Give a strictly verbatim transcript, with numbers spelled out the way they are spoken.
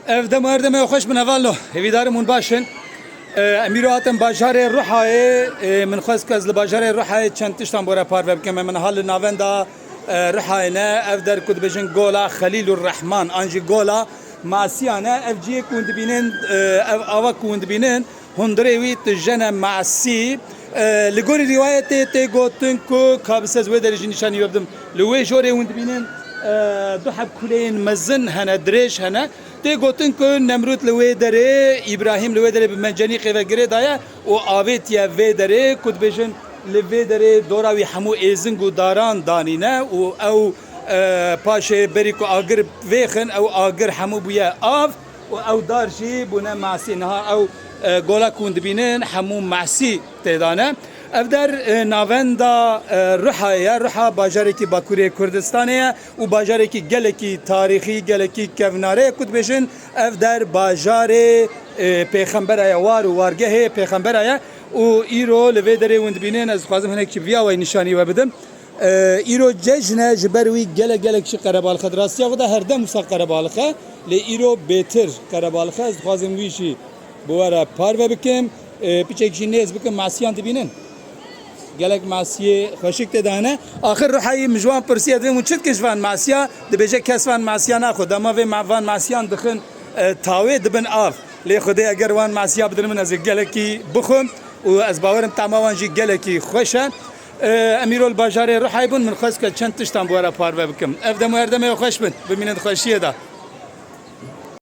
Ev dem û her demê xweş bin hevalno. Hêvîdarim hûn baş in. Em îro hatin bajarê Ruhayê. Min xwest ku ez li bajarê Ruhayê çend tiştan bi we re parve bikim. Em niha li navenda Ruhayê ne. Ev der ku dibêjin Gola Xelîlur Rehman an jî Gola Masiya ne. Ev cihê ku hûn dibînin, ev ava ku hûn dibînin, hundirê wî tije ne Masî. Li gorî rîwayetê tê gotin ku, ka bi se ez wê derê jî nîşanî we bidim. Li wê jorê hûn dibînin, du heb kuleyên mezin hene, dirêj hene. Tê gotin ku Nemrûd li wê derê, Îbrahîm li wê derê bi mencenîqê ve girê daye û avêtiye vê derê, ku dibêjin li vê derê dora wî hemû êzing û daran danîne û ew, e, paşê berî ku agir vêxin, ew agir hemû bûye av û ew dar jî bûne masî. Niha ew, e, gola ku hûn dibînin hemû masî tê de ne. Ev der, e, navenda, e, Ruhayê ye. Ruha bajarekî Bakurê Kurdistanê ye û bajarekî gelekî tarîxî, gelekî kevnare ye ku dibêjin ev der bajarê, e, pêxembera ye, war û wargehê pêxembera ye û îro li vê derê hûn dibînin, ez dixwazim hinek jî viya we nîşanî we bidim. E, îro cejn e, ji ber wî gelek gelek jî qerebalix e. Di rastiya xwe de her dem wisa qerebalix e, lê îro bêtir qerebalix e. Ez dixwazim wî jî bi we re parve bikim. E, piçek jî nêz bikim, masiyan dibînin. Gelek masiyê xweşik tê de hene. Axir Ruhayî min ji wan pirsiye, divê hûn çi dikin ji van masiya? Dibêje kes van masiya naxwe. Dema vê ma-, van masiyan dixin, e, tawê dibin av. Lê Xwedê eger wan masiya bidin min, ez ê gelekî bixwim û ez bawerim tama wan jî gelekî xweş e. E, em îro li bajarê Ruhayê bûn, min xwest ku çend tiştan bi we re parve bikim. Ev dem û her demê xweş bin. Bimînin di xweşiyê de.